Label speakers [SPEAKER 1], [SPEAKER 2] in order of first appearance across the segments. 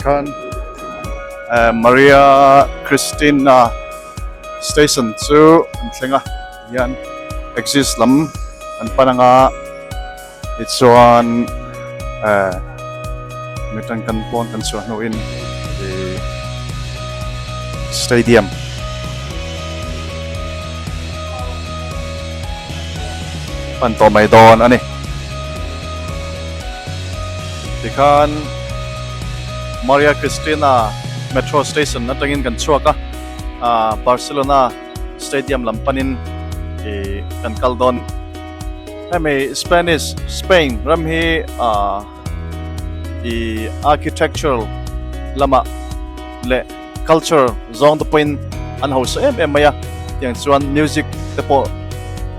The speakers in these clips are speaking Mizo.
[SPEAKER 1] Tikhan Maria Christina station chu an thleng a tihian exit lam an pan anga tichuan eh mi tangkan pawn kan chhuah hnuin ih stadium pan tawh mai dawn a ni. Tikhan Maria Cristina metro station atangin kan chhuak a, ah Barcelona stadium lam panin ih kan kal dawn. Hemi Spanish Spain ram hi ah ih architectural lamah leh culture zawng te pawhin an hausa em em mai a, tiang chuan music te pawh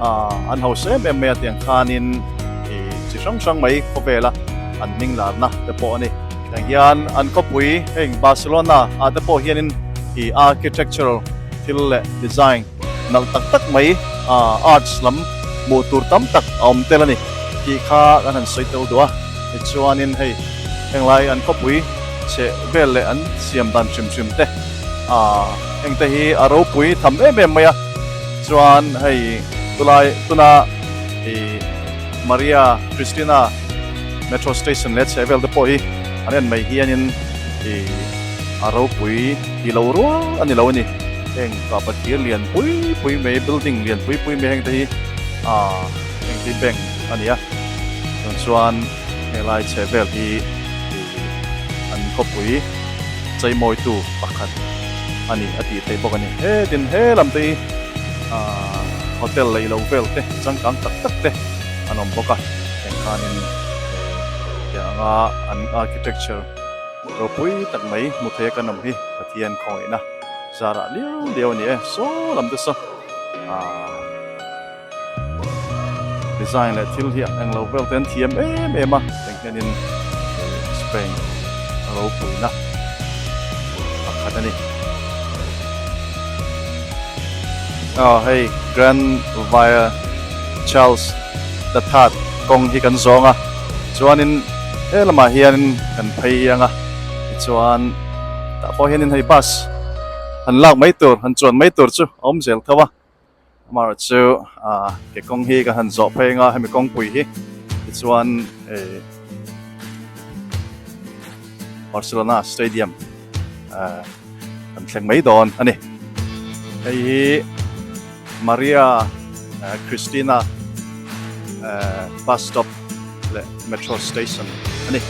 [SPEAKER 1] ah an hausa em em mai a tiang khanin ih chi hrang hrang mai khawvela an hming larna te pawh a ni. Tiang hian an khawpui heng Barcelona ah te pawh hianin ih architectural thil leh design nalh tak tak mai ah arts lam hmuh tur tam tak a awm tel a ni tih kha kan han sawi tel duh a, tichuanin hei henglai an khawpui chheh vel leh an siam dan hrim hrim te ah heng te hi a ropui tham em em mai a, chuan hei tulai tuna ih Maria Cristina metro station leh chheh vel te pawh hi an en mai hianin ih a ropui tih lo rual a ni lo a ni. Heng kapa thir lian pui pui mai building lian pui pui mai heng te hi ah heng te hi bank a ni a chuan chuan helai chheh vel hi ih an khawpui cheimawitu pakhat a ni a tih theih bawk a ni he tin he lam te hi ah hotel lei lo vel te changkang tak tak te an awm bawk a heng khanin tiang anga an architecture Ropui tak mai hmu thei a kan awm hi Pathian khawngaihna zarah liau liau a ni e saw lam te saw ah design leh thil hi englo vel te an thiam em em a tiang hianin Spain ropuina pakhat a ni aw hei Grand Via Charles the Third kawng hi kan zawng a chuanin He lamah hianin kan phei ang a, tichuan tah pawh hianin hei bus han lak mai tur, han chuan mai tur chu a awm zel tho a, amaherawh chu ah ke kawng hi ka han zawh phei ang a, hemi kawngpui hi tichuan eh Barcelona stadium ah kan thleng mai dawn a ni. Hei hi Maria Cristina bus stop. leh metro station a ni.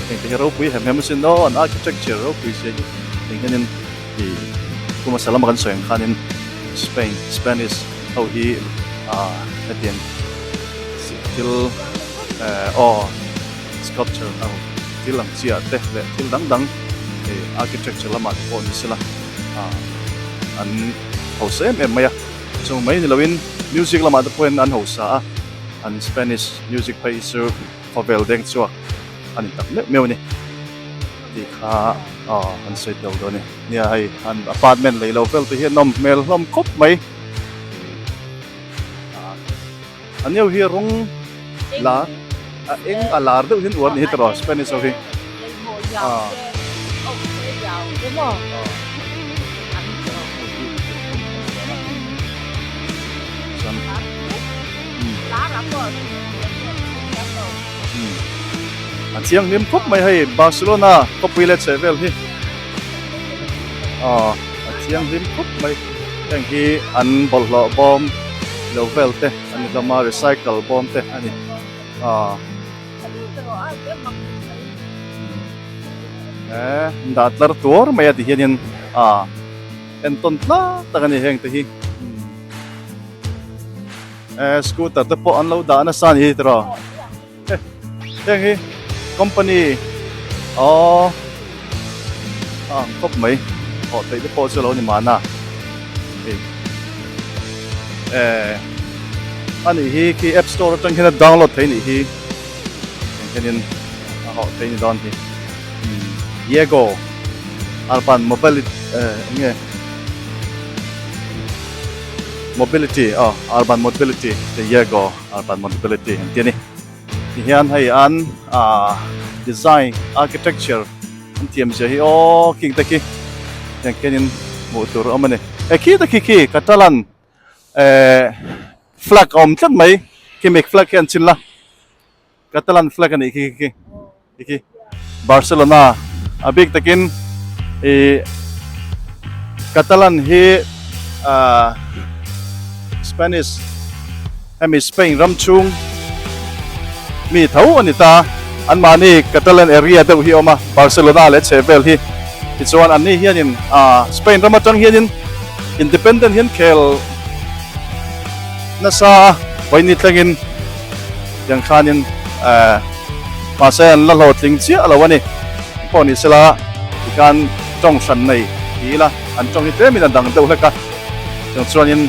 [SPEAKER 1] Heng te hi ropui hem hem asin aw an architecture ropui zia hi heng hianin ih kum hmasa lama kan sawi ang khanin Spain Spanish ho hi ah hetiang thil eh aw sculpture ang thil ang chiah te leh thil dang dang ih architecture lamah te pawh ni sela ah an hausa em em mai a chung mai ni loin music lamah te pawhin an hausa a. An Spanish music phei hi chu khawvel deng chhuak a ni tak meuh meuh a ni tih kha aw an sawi tel dawn a ni. Nia hei an apartment lei lo vel te hi a nawm hmel hlawm khawp mai. A neu hi rawng la a eng a lar deuh hian uar ni hi tawh Spanish ho hi. A thianghlim khawp mai hei Barcelona khawpui leh chheh vel hi aw a thianghlim khawp mai heng hi an bawlhhlawh bawm lo vel te a ni hlawm a recycle bawm te a ni aw he dah tlar tuar mai a ti hianin a entawn tlak tak a ni heng te hi. Eh scooter te pawh an lo dah nasa a ni hi tiraw heng hi company aww a ang khawp mai thawh theih te pawh chu a lo ni mahna hei eh a nih hi khi app store atang hian a download theih a nih hi heng hianin a hawh theih a ni dawn hi Yego Urban Mobility eh eng nge. Mobility aw Urban Mobility te Yego Urban Mobility an ti a ni. Tihian hei an ah design architecture An thiam zia hi aw king te khi tiang khianin hmuh tur a awm a ni. E khi te khi khi Catalan eh flag a awm tlat mai khimi flag hi an chin la Catalan flag a nih khi khi khi khi Barcelona a bik takin ih Catalan hi ah Spanish Hemi Spain ram chhung mi tho a ni ta. Anmahni Catalan area deuh hi a awm a, Barcelona leh chhehvel hi. Tichuan anni hianin Spain ram atang hianin independent hian khel nasa a, vawiin thlengin tiang khanin mahse an la hlawhtling chiah lo a ni. Engpawh ni sela tikhan tawng hran nei ti ila an tawng hi tlemin a dang deuh hlek a. Chung chuanin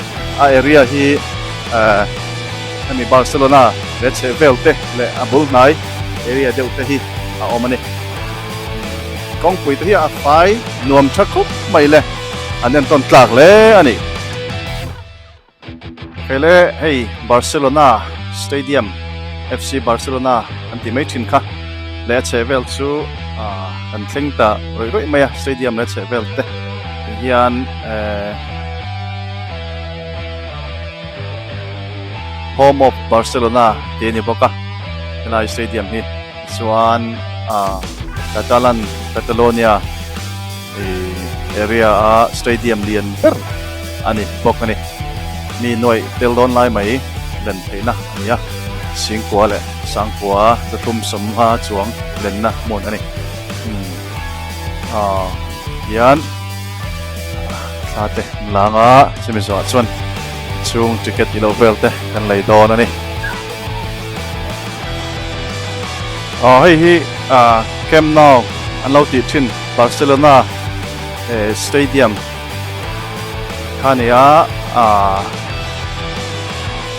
[SPEAKER 1] a area hi eh hemi Barcelona leh chheh vel te leh a bul hnai area deuh te hi a awm a ni. Kawngpui te hi a fai nuam tha khawp mai le an entawn tlak hle a ni. Hei le hei Barcelona Stadium FC Barcelona an ti mai thin kha leh a chheh vel chu ah kan thleng ta rawih rawih mai a stadium leh a chheh vel te hian eh Home of Barcelona tih a ni bawk a helai stadium hi chuan ah Catalan Catalonia ih area a stadium lian ber a ni bawk a ni mi nuaih tel dawn lai mai len theihna a ni a Singkua leh Sangkua zathum sawmnga chuang lenna hmun a ni umm ah hian. Thla te an lang a, chumi zawhah chuan chhung ticket ilo vel te kan lei dawn a ni. Aw hei hi ah Camp Nou an lo tih thin Barcelona eh stadium kha a ni a, ah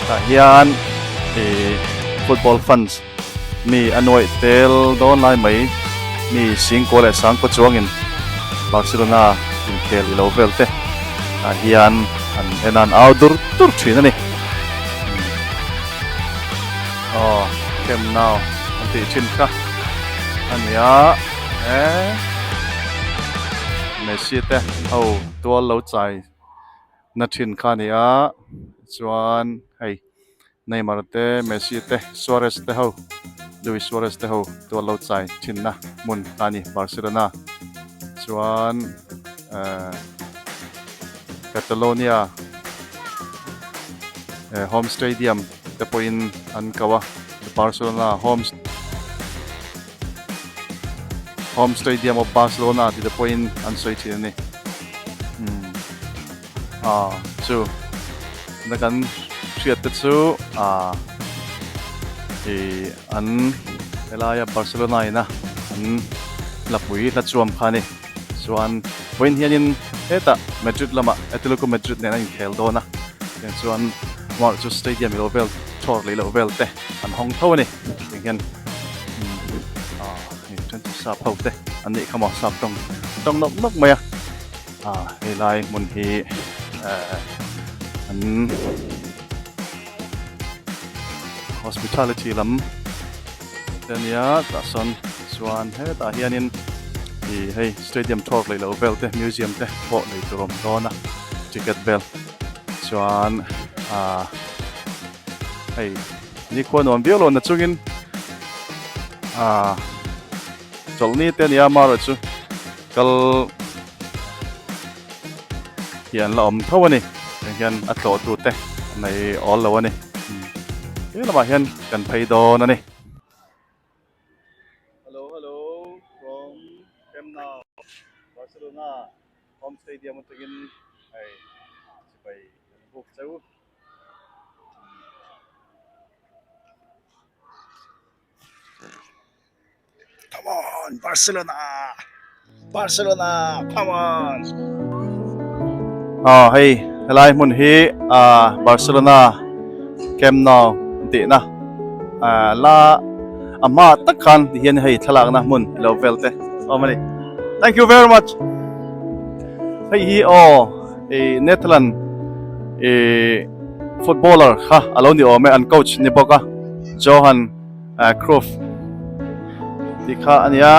[SPEAKER 1] tah hian ih football fans Mi a nuaih tel dawn lai mai, mi Singkua leh Sangkua chuangin Barcelona inkhel i lo vel te ah hian an en a, an au dur dur thin a ni. Aw, Camp Nou an tih thin kha a ni a, he Messi te ho tual lo chai na thin kha a ni a, chuan hei. Neymar te, Messi te, Suarez te ho, Luis Suarez te ho tual lo chai thinna hmun a ni Barcelona chuan Catalonia home stadium te pawhin an ko a, Barcelona home home stadium of Barcelona tih te pawhin an sawi thin a ni. Ah chu na kan hriat te chu ah ih an helaia Barcelona ina an lapui hla chuam kha a ni chuan vawiin hianin hetah Madrid lamah Atletico Madrid nen a inkhel dawn a tiang chuan March chu stadium ilo vel chhawr leh loh vel te an hawng tho a ni tiang hian ah hei then chu sap ho te an nih kha maw sap tawng tawng nawk nawk mai a. Ah helai hmun hi eh an hospitality lam te a nia tah sawn chuan hetah hianin ih hei stadium thawk leh loh vel te museum te pawh lei tur a awm dawn a ticket vel chuan ah hei nikhua nuam viau lo na chungin ah chawlhni te a nia amaherawhchu. Kal hi an la awm tho a ni heng hian a tlawh tu te an nei awl lo a ni he lamah hian kan phei dawn a ni. Hello hello from Camp Nou Barcelona home stadium atangin hei chibai an buk cheu. Come on Barcelona Barcelona come on ah hei helai hmun hi ah Barcelona Camp Nou an tih na ah la a hma tak khan ti hian hei thlalakna hmun ilo vel te a awm a ni thank you very much hei hi aw ih Netherland ih footballer kha alo ni awm e an coach ni bawk a Johan. Cruyff tih kha a nia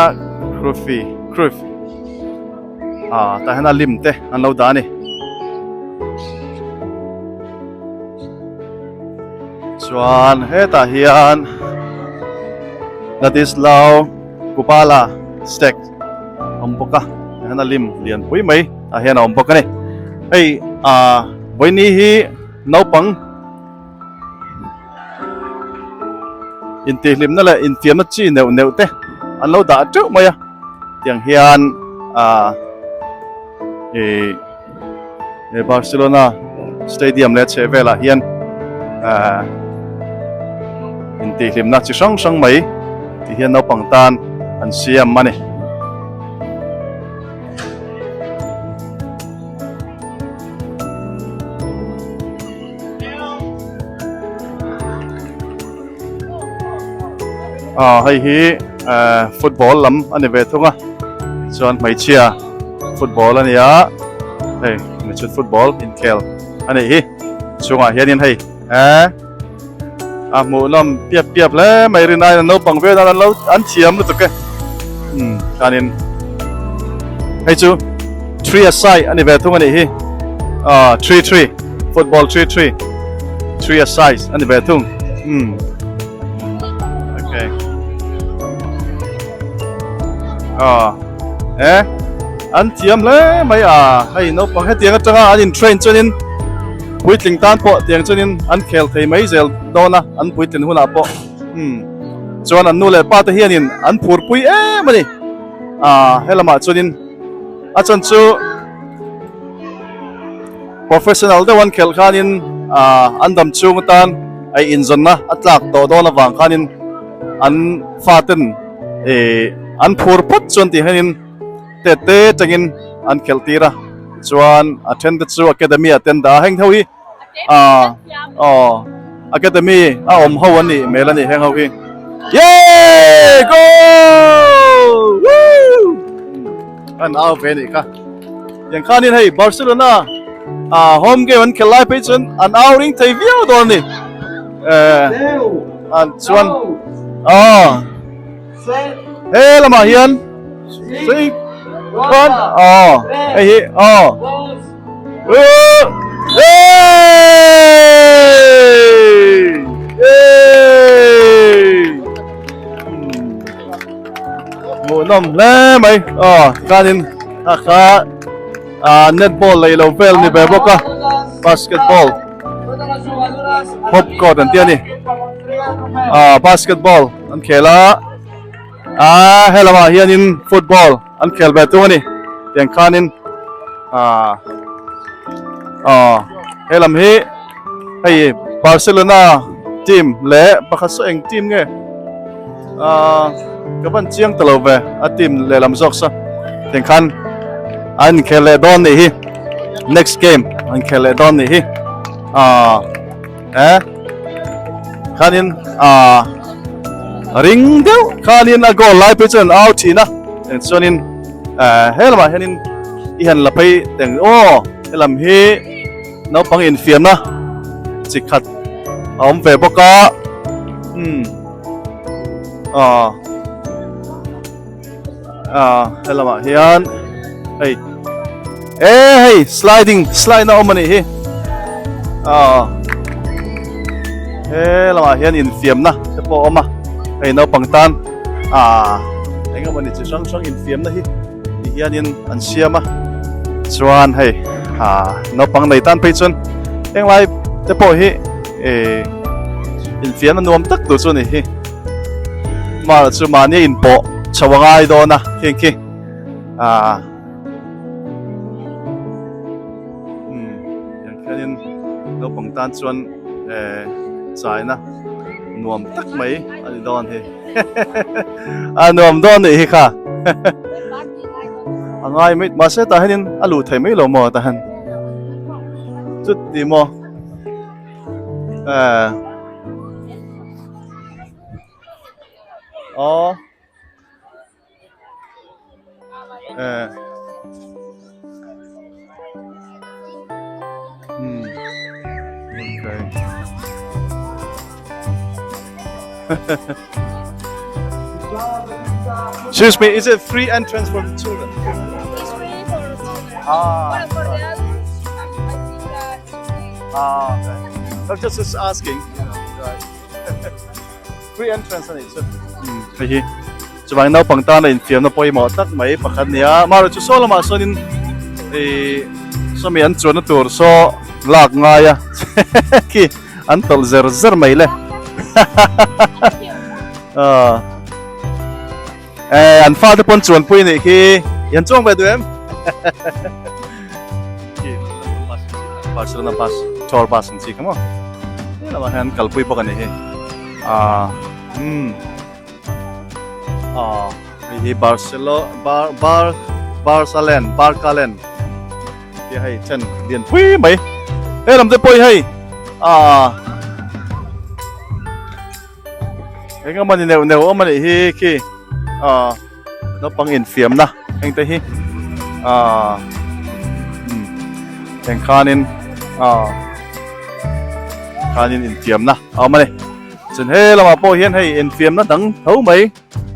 [SPEAKER 1] Cruyff Cruyff ah tah hian a lim te an lo dah a ni. Chuan hetah hian Ladislao Kubala stag a awm bawk a tah hian a lim lian pui mai tah hian a awm bawk a ni. Hei ah vawiini hi naupang Intihhlimna leh infiamna chi neuh neuh te an lo dah teuh mai a, tiang hian ah ih he Barcelona stadium leh chheh velah hian ah intihhlimna chi hrang hrang mai ti hian naupang tan an siam a ni. Ah hei hi eh football lam a ni ve thung a chuan hmeichhia football a ni a hei hmeichhe football inkhel a nih hi chungah hianin hei eh a hmuhnawm piap piap hle mai rin aiin an naupang vel an lo an thiam lutuk e umm chuanin hei chu three aside a ni ve thung a nih hi ah 3-3 football 3-3 3 aside a ni ve thung umm okay ah eh an thiam hle mai a hei naupang hetiang atanga an in train chuanin Puitling tan pawh tiang chuanin an khel thei mai zel dawn a, an puitlin hunah pawh umm chuan an nu leh pa te hianin an phurpui em a ni. Aaa helamah chuanin a chan chu professional deuh an khelh khanin aaa an dam chhung atan a inzawnna a tlak tawh dawn avang khanin an faten ihh an phur phawt chuan tih hianin te te tangin an khelh tir a chuan a then te chu academy ah te an dah a heng ho hi ah aw academy a awm ho an nih hmel a ni heng ho hi yay goal woo an au ve anih kha tiang khanin hei Barcelona ah home game an khelh lai phei chuan an au ring thei viau dawn a ni eh an chuan aw he lamah hian three one aw hei hi aw hmuhnawm hle mai aw tikhanin a kha ah netball lei lo vel ni ve bawk a basketball hop court an tih a ni ah basketball an khel a ah he lamah hianin football an khel ve tung a ni tiang khanin ah aw he lam hi hei Barcelona team leh pakhat saw eng team nge ah ka van chiang ta lo ve a team lehlam zawk saw tiang khan an inkhel leh dawn nih hi next game an inkhel leh dawn nih hi ah eh khanin ah ring deuh khanin a goal lai phei chuan an au thin a eng chuanin eh he lamah hianin i han la phei teng aw helam hi naupang infiamna chi khat a awm ve bawk a umm ah ah helamah hian hei e hei sliding slide na awm a nih hi ah he lamah hian infiamna te pawh a awm a hei naupang tan ah eng emawni chi hrang hrang infiamna hi ti hianin an siam a chuan hei ah naupang nei tan phei chuan henglai te pawh hi eh infiamna nuam tak tur chu a ni hi. Mahla chu mahni a inpawh chho a ngai dawn a khi khi ah umm tiang khianin naupang tan chuan eh chaina nuam tak mai a ni dawn hi a nuam dawn nih hi kha a ngai mai mahse tah hianin a luh thei mai lo maw tah hian chuti maw eh. Aw eh hmm okay Excuse me, is it free entrance for the children?
[SPEAKER 2] It's free for the children.
[SPEAKER 1] Ah,
[SPEAKER 2] But for the adults, I think that it's free.
[SPEAKER 1] Ah, okay. I'm just, just asking. You know, right. Free entrance ani chu. Hei hi chuvang naupang tana infiamna pawimawh tak mai pakhat nia. Amaherawhchu chu saw lamah sawnin ih sawmi an chuanna tur saw lak ngai a khi an tawlh zer zer mai le. Ah. Eh an fate pawn chuanpui nih khi i an chuang ve duh em? Khi Barcelona bus tour bus an chi kha maw? He lamah hian kalpui bawk a nih hi. Ah umm ah hei hi Barcelo bar bar Barcalen Barcalen tih hei chen lian pui mai. He lam te pawh hi hei ah. Eng emaw ni neuh neuh awm a nih hi khi aaa naupang infiamna heng te hi aaa umm eng khanin aaa khanin infiamna a awm a ni chuan he lamah pawh hian hei infiamna dang tho mai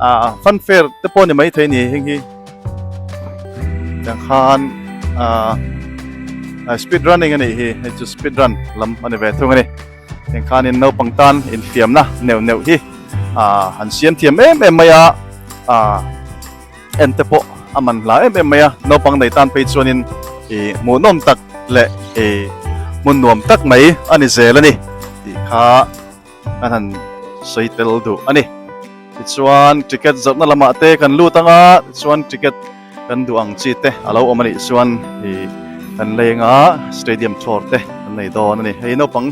[SPEAKER 1] aaa fun fair te pawh ni maithei a ni heng hi tiang khan aaa speed running a nih hi hei chu speed run lam a ni ve thung a ni. Heng khanin naupang tan infiamna neuh neuh hi an siam thiam em em mai a, en te pawh a man hla em em mai a, naupang nei tan phei chuanin ih hmuhnawm tak leh ih hmun nuam tak mai a ni zel a ni tih kha kan han sawi tel duh a ni. Tichuan ticket zawrhna lamah te kan lut ang a, tichuan ticket kan duh ang chi te a lo awm a nih chuan ih kan leng a stadium tour te kan nei dawn a ni. Hei naupang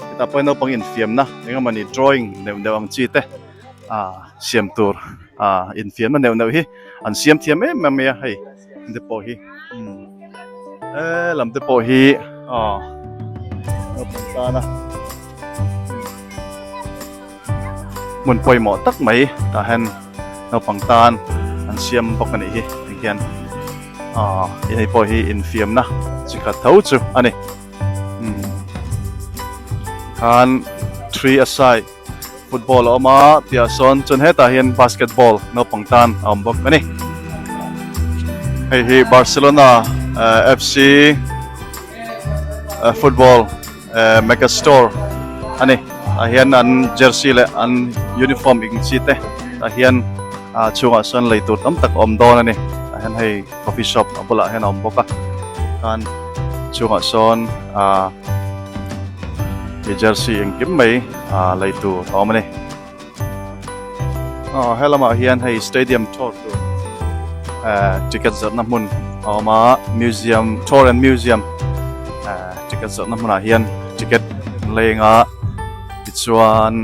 [SPEAKER 1] hetah pawh hian naupang infiamna eng emawni drawing neuh neuh ang chi te ah siam tur ah infiamna neuh neuh hi an siam thiam em em mai a hei te pawh hi umm he lam te pawh hi aw naupang tana. Hmun pawimawh tak mai tah hian naupang tan an siam bawk a nih hi tih hian aaa hei pawh hi infiamna chi khat tho chu a ni umm khan three a side football a awm a piahah sawn chuan hetah hian basketball naupang tan a awm bawk a ni hei hi Barcelona F C football. Mega store a ni tah hian an jersey leh an uniform eng chi te tah hian ah chhungah sawn lei tur tam tak a awm dawn a ni tah hian hei coffee shop a bulah hian a awm bawk a khan chhungah sawn ah jersey engkim mai ah lei tur a awm a ni. Aw helamah hian hei stadium tour tur eh ticket zawrhna hmun a awm a museum tour and museum eh ticket zawrhna hmunah hian ticket an leng a tichuan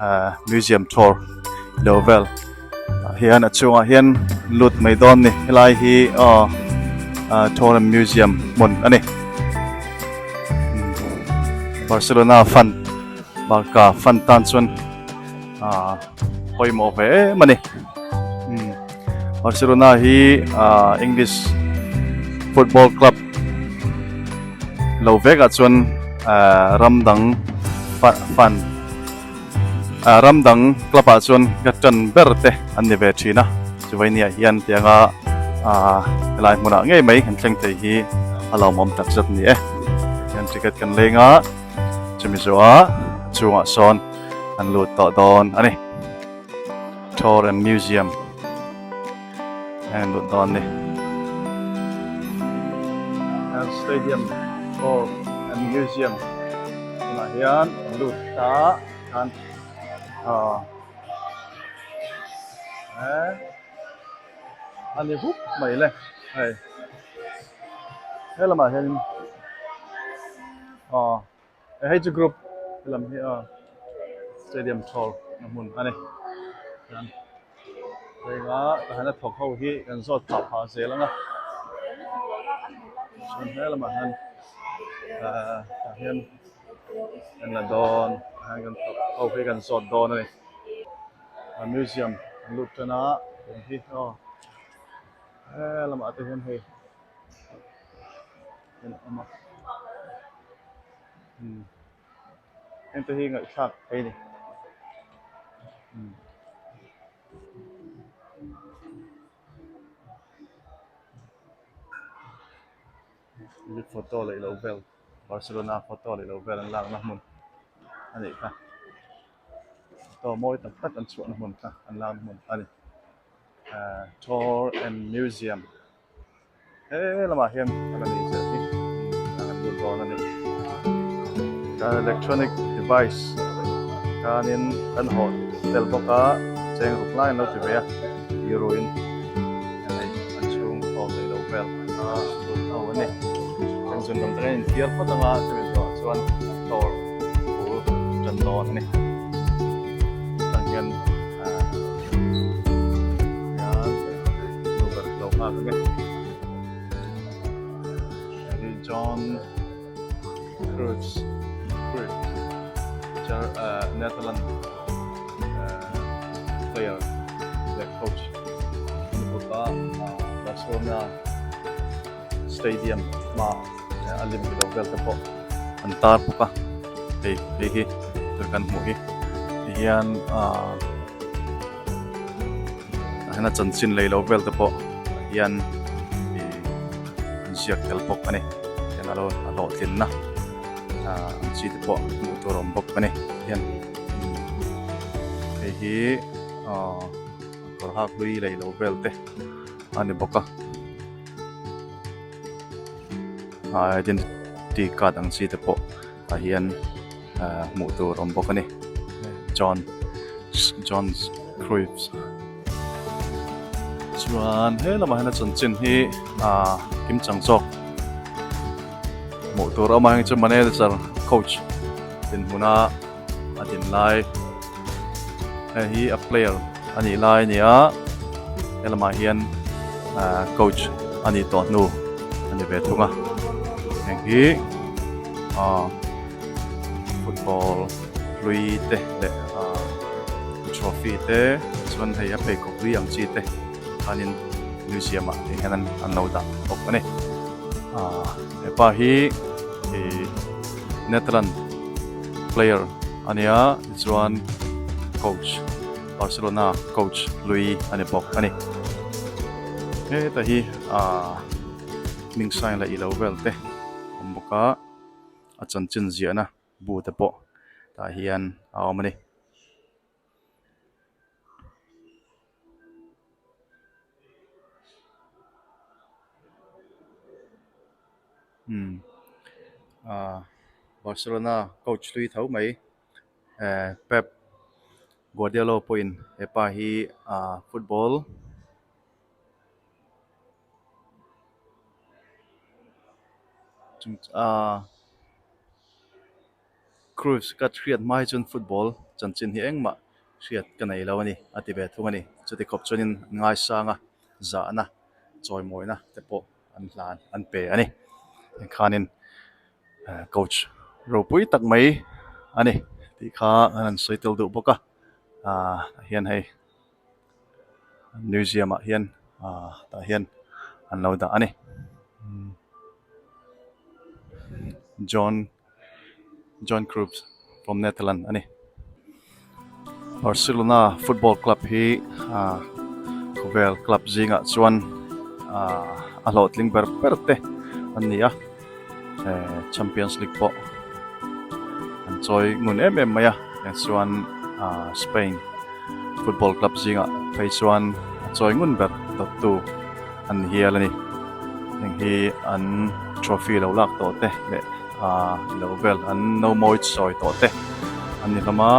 [SPEAKER 1] eh museum tour lo vel ah hian a chhungah hian lut mai dawn a ni helai hi aw ah tour and museum hmun a ni Barcelona fan. Barca fan tan chuan ah pawimawh ve em a ni umm Barcelona hi ah English football club lo vekah chuan ah ram dang fan ah ram dang club ah chuan ka tan ber te an ni ve thin a chuvainia hian tianga ah helai hmunah ngei mai kan thleng thei hi a lawmawm takzet a ni e hian ticket kan leng a. Chumi zawha chungah sawn an lut tawh dawn a ni. Tour and Museum a lut dawn a ni. And Stadium Tour and Museum tunah hian an lut ta khan aw eh a ni hup mai le hei he lamah hianin. Aw hei chu group lam hi aw stadium thawl na hmun a ni chuan renga tah hian a thawk ho hi kan zawt phah phah zel ang a chuan he lamah hian ahh tah hian kan la dawn tah hian kan thawk ho hi kan zawt dawn a ni a museum an lut tan a tun hi aw he lamah te hian hei. En a awm a umm heng te hi ngaihthlak theih a ni umm. Photo leh lo vel Barcelona photo leh lo vel an lakna hmun a nih kha photo mawi tak tak an chhuahna hmun kha an lakna hmun a ni ahh tour and museum he lamah hian a la nei zel hi an lut dawn a ni electronic device khanin an hawh tel bawk a cheng ruk lai an lo ti ve a euro in hei an chhung thawk leh lo vel a lut ho a ni heng zun lam te hian inthiar phawt anga chumi zawhah chuan dawr bul tan dawn a ni tah hian ahh hian nu ber lo nghak ang e hei hi John Cruz Cruz Netherlands player leh coach a ni bawk a Barcelona stadium hmaah a lim ilo vel te pawh an tar bawk a hei hei hi tuna kan hmuh hi tihian ahh tah hian a chanchin lei lo vel te pawh hian ih an ziak tel bawk a ni tihian a lo a hlawhtlinna ahh ang chi te pawh hmuh tur a awm bawk a ni hian hei hi ahh kawr hak hlui lei lo vel te a ni bawk a ah identity card ang chi te pawh tah hian ah hmuh tur a awm bawk a ni John John Cruyff chuan he lamah hian a chanchin hi ah kimchang zawk hmuh tur a awm a heng chu manager coach dinhmuna a din lai hei hi a player a nih lai a ni a he lamah hian ahh coach a nih tawh hnu a ni ve thung a heng hi ahh football hlui te leh ahh trophy te chuan hei a pheikhawk hlui ang chi te khanin museum ah te hian an lo dah bawk a ni ahh hepa hi ih Netherland player a nia tichuan coach Barcelona coach hlui a ni bawk a ni heta hi ahh hming sign leh ilo vel te a awm bawk a a chanchin ziahna bu te pawh tah hian a awm a ni. Umm ah Barcelona coach hlui tho mai eh Pep Guardiola pawhin hepa hi ah football chung ah. Cruyff ka hriat hma hi chuan football chanchin hi engmah hriat ka nei lo a ni a ti ve thung a ni. Chuti khawp chuanin an ngaisang a, zahna, chawimawina te pawh an hlan an pe a ni. Tikhanin coach ropui tak mai a ni tih kha an han sawi tel duh bawk a, ah hian hei museum ah hian ah tah hian an lo dah a ni. John. John Cruyff from Netherlands a ni. Barcelona football club hi ah khawvel club zingah chuan ah a hlawhtling ber ber te an ni a eh Champions League pawh an chawi ngun em em mai a tichuan ah Spain football club zingah phei chuan a chawi ngun ber dawttu an ni hial a ni heng hi an trophy lo lak tawh te leh ah lo vel an no mawi sawi tawh te an ni hlawm a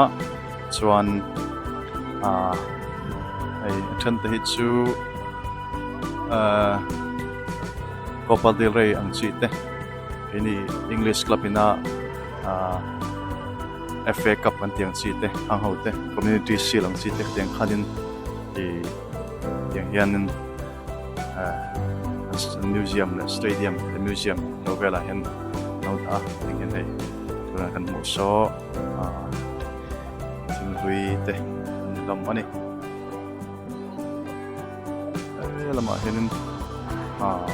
[SPEAKER 1] chuan ah hei a then te hi chu ah Copa del Rey ang chi te keini English club ina ah F_A cup an tih ang chi te ang ho te community shield ang chi te tiang khanin ih tiang hianin ah museum leh stadium leh museum lo velah hian an lo dah a tiang hian hei tunah kan hmuh saw ah thil hlui te an ni hlawm a ni he lamah hianin ah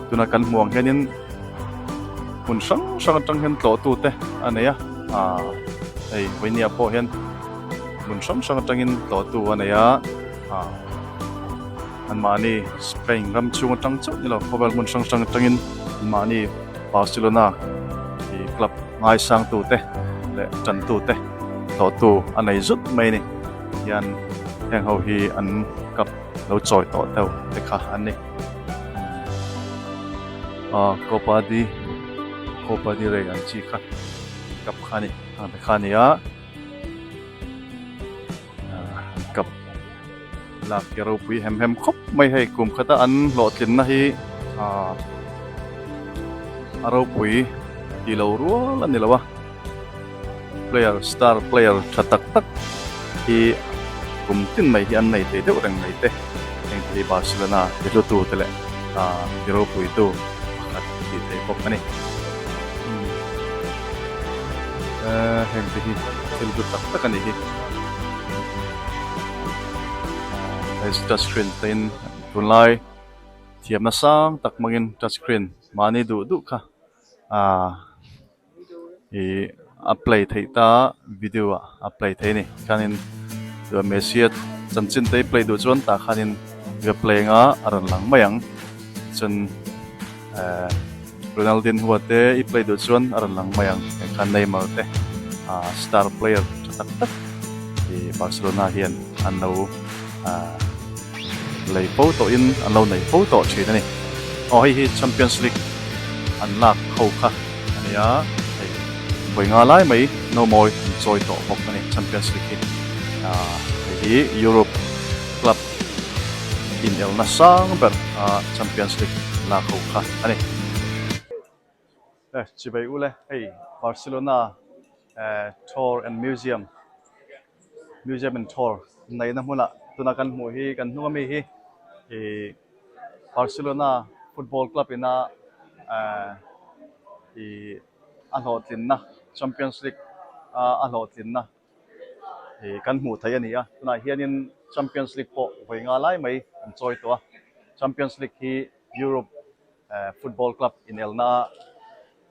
[SPEAKER 1] tuna kan hmuh ang hianin hmun hrang hrang atang hian tlawhtu te a nei a ah hei vawinia pawh hian hmun hrang hrang atangin tlawhtu a nei a ah. Anmahni Spain ram chhung atang chauh ni lo khawvel hmun hrang hrang atangin anmahni Barcelona ih club ngaisangtu te leh tantu te hlawhtu a nei zut mai a ni hian heng ho hi an cup lo chawi tawh deuh te kha an ni ah Copa de Copa del Rey ang chi kha cup kha a ni ang te kha a ni a. Cup lak hi a ropui hem hem khawp mai hei kum khata an hlawhtlinna hi ah a ropui tih lo rual a ni lo a player star player tha tak tak hi kum tin mai hi an nei thei deuh reng mai te heng te hi Barcelona ti hlu tu te leh ah ti ropui tu pakhat tih theih bawk a ni. Ehh heng te hi thil hlu tak tak a nih hi ahh touch screen te in tunlai thiamna sang tak hmangin touch screen mahni duh duh kha ahh ih a play theih ta video ah a play thei a ni chuanin Messi a chanchin te hi play duh chuan tah khanin va play anga a rawn lang mai ang chuan ehh. Ronaldinho te i play duh chuan a rawn lang mai ang heng khan Neymar te ah star player tha tak tak ih Barcelona hian an lo ah lei fo tawh in an lo nei fo tawh thin a ni. Aw hei hi Champions League an lak ho kha a ni a hei vawi nga lai mai no mawi an chawi tawh bawk a ni Champions League hi ah hei hi Europe club inelna sang ber a Champions League lak ho kha a ni. Chibai ule hei Barcelona Tour and Museum Museum and Tour neihna hmunah tuna kan hmuh hi kan hnung ami hi ih Barcelona Football Club ina ih a hlawhtlinna Champions League a a hlawhtlinna Ih kan hmuh theih a ni a, tunah hianin Champions League pawh vawi nga lai mai an chawi tawh a, Champions League hi Europe eh football club inelna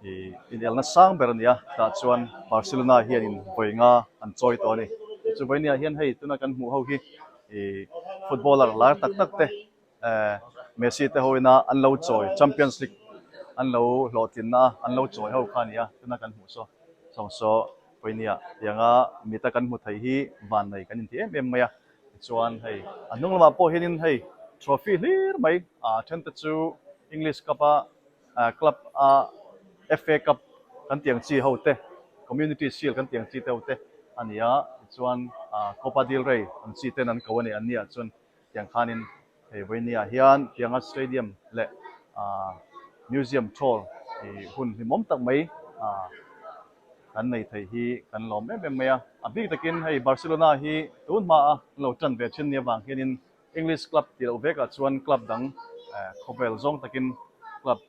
[SPEAKER 1] ih inelna sang ber a ni a, tah chuan Barcelona hianin vawi nga an chawi tawh a ni. Chu vawi nia hian hei tuna kan hmuh ho hi ih footballer lar tak tak te eh Messi te ho ina an lo chawi Champions League an lo hlawhtlinna a an lo chawi ho kha a ni a, tuna kan hmuh saw sawngsaw. Pawihnia tianga mita kan hmu thei hi van nei kan inti em em mai a, tichuan hei a hnung lamah pawh hianin hei trophy hlir mai a then te chu English Cup a club a FA Cup kan tih ang chi ho te Community Shield kan tih ang chi te ho te a ni a, tichuan Copa del Rey ang chi ten an ko a ni an nia chuan tiang khanin hei Vawinia hian tianga stadium leh museum tour hun hlimawm tak mai kan nei thei hi kan lawm em em mai a, a bik takin hei Barcelona hi tun hma a an lo tan ve thin ni avang hianin English club tih loh vekah chuan club dang khawvel zawng takin club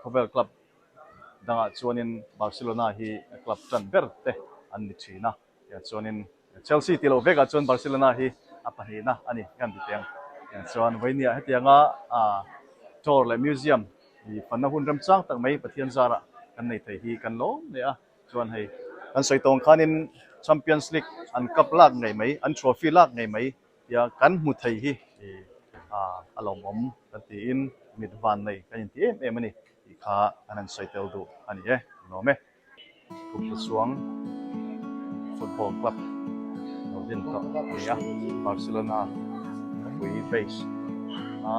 [SPEAKER 1] khawvel club dangah chuanin Barcelona hi club tan ber te an ni thin a, tiah chuanin Chelsea tih loh vekah chuan Barcelona hi a pahnihna a ni kan ti teng. Chuan Vainia hetianga tour leh museum hi fanna hun remchang tak mai Pathian zarah kan nei thei hi kan lawm hle a. Chuan hei kan sawi tawng khanin Champions League an cup lak ngei mai, an trophy lak ngei mai tia kan hmu thei hi a lawmawm kan tiin mit van nei kan inti em em a ni tih kha kan han sawi tel duh a ni e. Lawm e. Kumtluchuang football club lo din tawh a ni a, Barcelona khawpui base a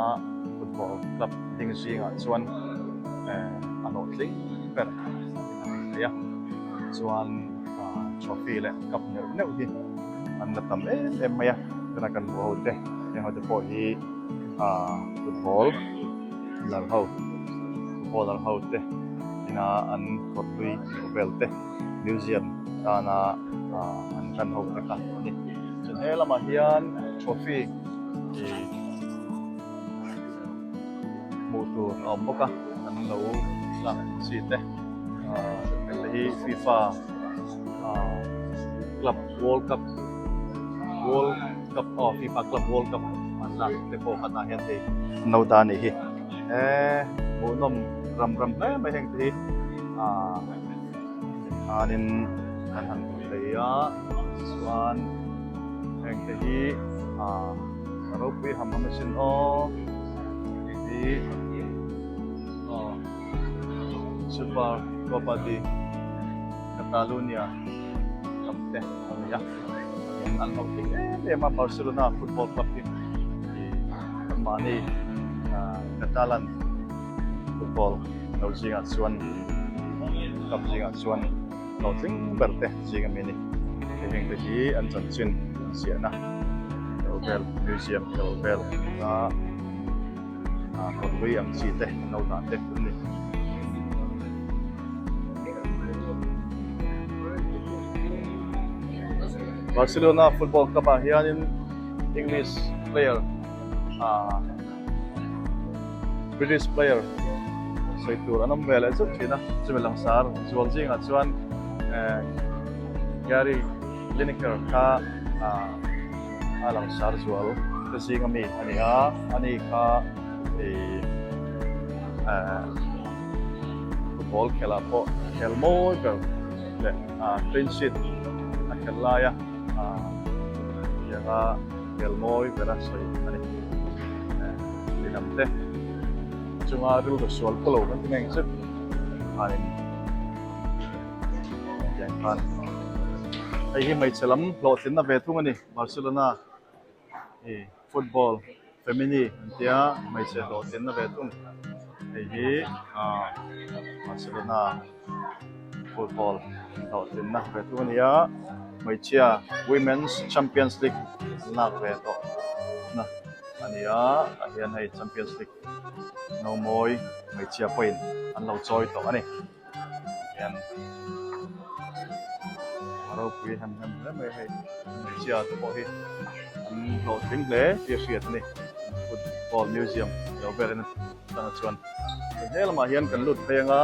[SPEAKER 1] football club ding zingah chuan eh a hlawhtling ber a ni thei a, chuan trophy leh cup neuh neuh hi an la tam em em mai a, tuna kan hmuh ho te heng ho te pawh hi ah football lar ho footballer ho te ina an kawrhlui vel te museum tana an hlan ho te kha a ni. Chuan he lamah hian trophy ih hmuh tur a awm bawk a an lo lak chi te ah heng te hi FIFA ah club world cup world cup aw FIFA club world cup an lak te pawh kha tah hian hei an lo dah a nih hi. He hmuhnawm ram ram hle mai heng te hi ah khanin kan han hmu thei a chuan heng te hi ah. A ropui ham ham asin aw hei hi aw Super Copa de Catalunya cup te a ni a an hlauh thei em em a Barcelona football club hi ih anmahni Catalan football lo zingah chuan club zingah chuan hlawhtling ber te zing ami a ni hei heng te hi an chanchin an ziahna lo vel museum lo vel a ah kawrlui ang chi te an lo dah te an ni. Barcelona football club ah hianin English player ah British player sawi tur an awm ve leh zeuh thin a, chumi langsar zual zingah chuan eh Gary Lineker kha ah a langsar zual te zing ami a ni a, ani kha ih eh football khelh ah pawh khel mawi ber leh ah clean sheet a khelh lai a ah tianga khel mawi bera sawi a ni. Midang te chunga rilru sual pawh lo kan ti mai ang chu khanin tiang khan hei hi hmeichhe lam hlawhtlinna ve thung a ni Barcelona ih football femini an tia hmeichhe hlawhtlinna ve thung hei hi ah Barcelona. Football hlawhtlinna ve tu a ni a, hmeichhia Women's Champions League an lak ve tawh na a ni a, tah hian hei Champions League no mawi hmeichhia pawhin an lo chawi tawh a ni hian a ropui hem hem hle mai hei hmeichhia te pawh hi an hlawhtling hle tih a hriat a ni football museum lo vel in Tah chuan he lamah hian kan lut phei anga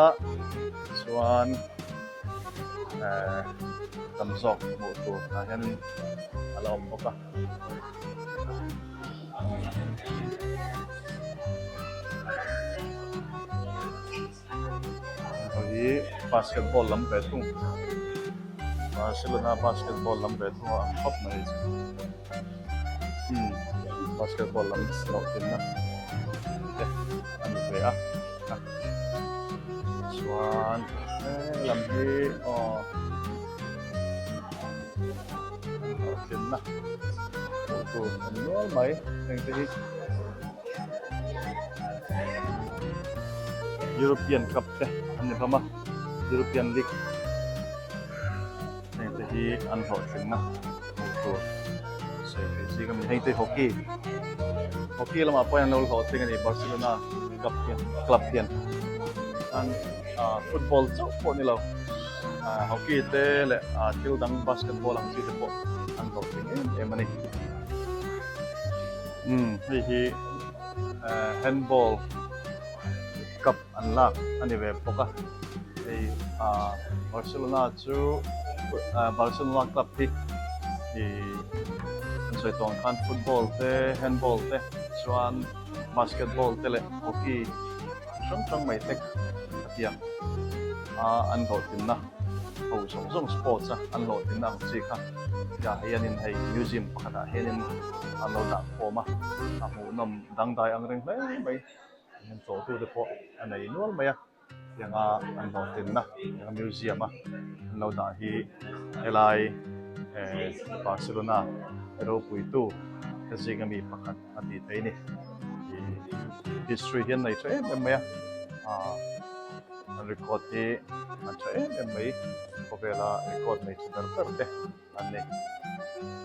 [SPEAKER 1] chuan eh tam zawk hmuh tur tah hian a la awm bawk a. Hei hi basketball lam ve thung Barcelona basketball lam ve thung a ang khawp mai chu. Umm basketball lam hlawhtlinna te a ni ve a chuan helam hi aw hlawhtlinna hmuh tur a ni nual mai heng te hi European cup te an ni hlawm a European league heng te hi an hlawhtlinna. Hmuh tur sawi theih zing a mi hei te hockey hockey lamah pawh hian an lo hlawhtling a ni Barcelona club hian club hian an ah football chauh pawh ni lo ah hockey te leh ah thil dang basketball ang chi te pawh an hlawhtling em em a ni umm hei hi eh handball cup an lak a ni ve bawk a hei ah Barcelona chu ah Barcelona club hi ih an sawi tawh ang khan football te handball te chuan basketball te leh hockey chi hrang hrang mai te a tiang a an hlawhtlinna ho zawng zawng sports a an hlawhtlinna ang chi kha tah hianin hei museum pakhatah hianin an lo dah khawm a a hmuhnawm dangdai ang reng hle mai. An tlawhtute pawh a nei nual mai a, tianga an hlawhtlinna tianga museum a an lo dah hi helai eh Barcelona ropuitu te zinga mi pakhat a tih theih a ni. Ih history hi an nei tha em em mai a, ah an record hi an tha em em mai khawvela record nei tha ber ber te an ni.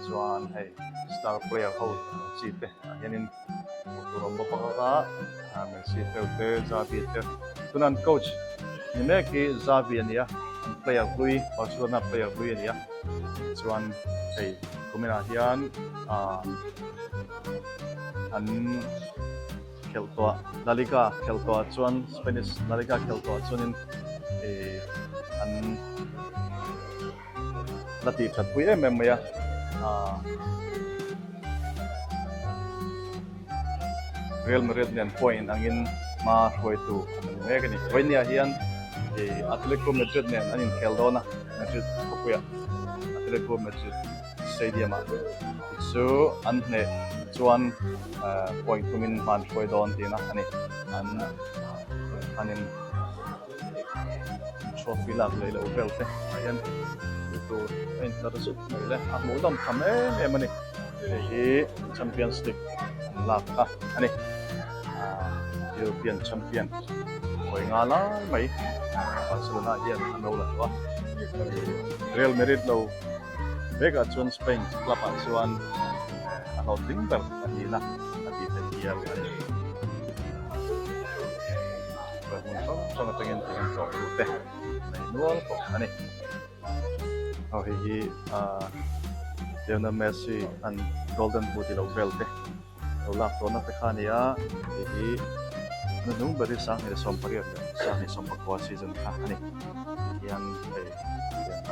[SPEAKER 1] Chuan hei star player ho chi te ah hianin hmuh tur awm bawk a a Messi te te Xavi te tuna an coach ni mek hi Xavi a ni a an player hlui Barcelona player hlui a ni a chuan hei kuminah hian ah an khelh tawh La Liga khelh tawh ah chuan Spanish La Liga khelh tawh ah chuanin ih an. La tih that pui em em mai a ah Real Madrid nen point angin hma hruaitu an ni mek a ni. Vawinia hian ih Atletico Madrid nen an inkhel dawn a Madrid khawpuiah Atletico Madrid Stadium ah chu an hneh. chuan point thumin hma an hruai dawn tihna a ni. An an in trophy lak leh loh vel te ah hian hmuh tur a intlar zut mai le a hmuhnawm tham em em a ni. Hei hi Champions League an lak kha a ni. European champion hawi nga lai mai Barcelona hian an lo la tawh a. Real Madrid lo vekah chuan Spain club ah chuan a hlawhtling ber pahnihna a tih theih hial a ni. Hmun hrang hrang atangin thing an tlawh duh te nei nual bawk a ni. Aw hei hi ah Lionel Messi an golden boot tih loh vel te lo lak tawhna te kha a ni a, hei hi a hnung ber hi sanghnih leh sawmpariat leh sanghnih sawmpakua season kha a ni tihian hei tiang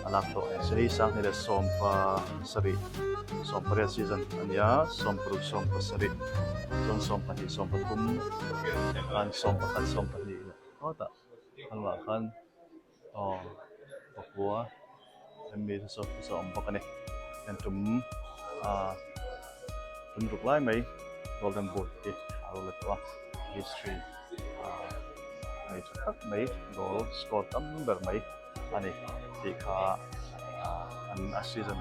[SPEAKER 1] a lak tawh a ni hei sanghnih leh sawmpa sarih sawmpariat season a ni a sawmparuk sawmpasarih chuan sawmpahnih sawmpathum khan sawmpakhat sawmpahnih leh phawt ah a hnungah khan aw pakua hemi te saw saw a awm bawk a ni heng tum ah tum ruk lai mai golden boot hi a lo la tawh a history ah nei tha tak mai goal score tam ber mai a ni tih kha ah an a season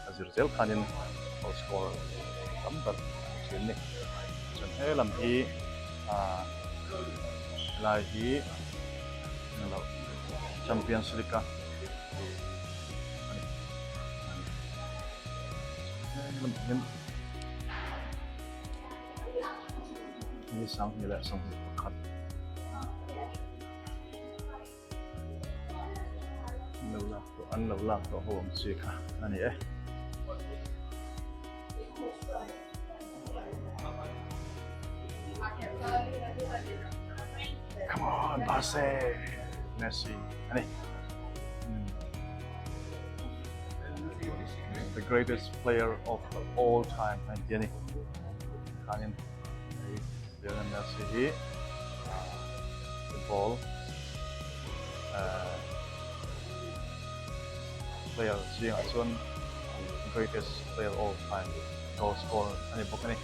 [SPEAKER 1] a zir zel khanin goal score tam ber a ni thin a ni chuan he lam hi ah helai hi englo Champions League a a ni hian ni sanghnih leh sawmhnih pakhat an lo lak tawh an lo lak tawh ho ang chi kha a ni e. Come on, Barca! Messi. Ani. The greatest player of all time. Ani ti ani. Khanin hei Lionel Messi hi football player zingah chuan greatest player all time goal scorer a ni bawk a ni.